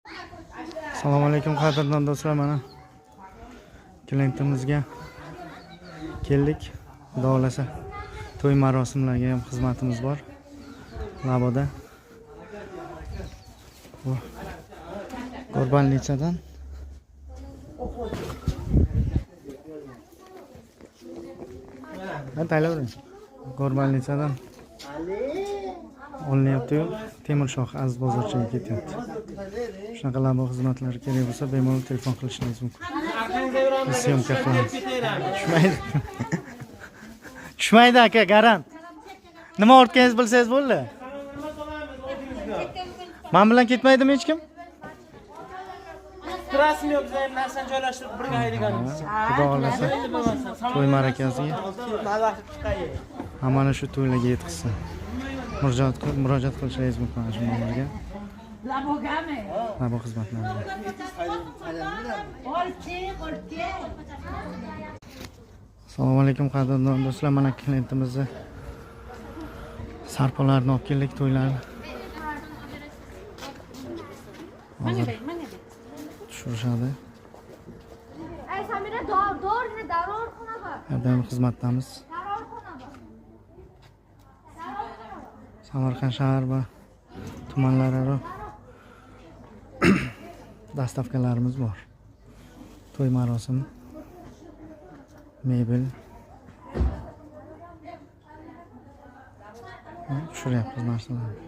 Assalomu alaykum qadrdon do'stlar, mana klientimizga keldik. Xudo xolasa to'y marosimlarga ham xizmatimiz bor. Laboda. Bu Gorbalichadan tayyorlang. Gorbalichadan olinyapti-yu, Temirshoh Aziz bozorchaga ketyapti. Shunaqa labo xizmatlari kerak bo'lsa, bemalol telefon qilishingiz mumkin. Biz syomka qilamiz. Tushmaydi. Tushmaydi aka, garant. Nima ortganingizni bilsangiz bo'ldi. Men bilan ketmaydimi hech kim? Turasizmi yo'q, biz ham narsani joylashtirib birga haydaganmiz. Xudo xolasa to'y ma'rakasiga hammani shu to'ylarga yetkazsin. Murojaat qilishingiz mumkin mana shu nomerga. Labogami? Labo xizmatlariga. Assalomu alaykum qadrdon do'stlar, mana klientimizni sarpolarni olib keldik, to'ylarni. Hozir tushirishadi. Ey Samira, doğru daror xona bor. Har doim xizmatdamiz. Daror xona bor. Samarqand shahar va tumanlararo dastavkalarimiz bor. To'y marosim, mebel tushiryapmiz narsalarni.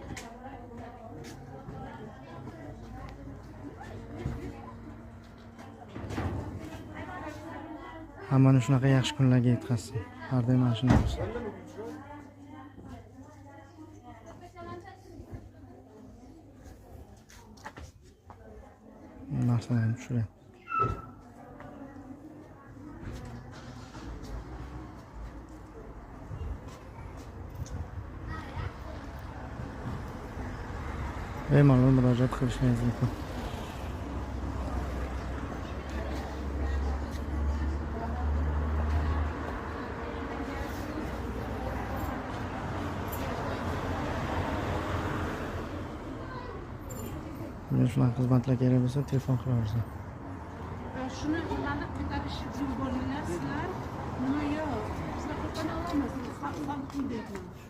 Hammani shunaqa yaxshi kunlarga yetkazsin. Har doim mana shunday bo'lsin. Narsalarni tushiryapmiz. Bemalol murojaat qilishingiz mumkin. Menga shunaqa xizmatlar kerak bo'lsa, telefon qilaversin. Shuni ularni ko'tarish uchun bo'linglar sizlar. Nima yo'q. Sizlar qo'pana olamiz. Xalq pul bermaydi.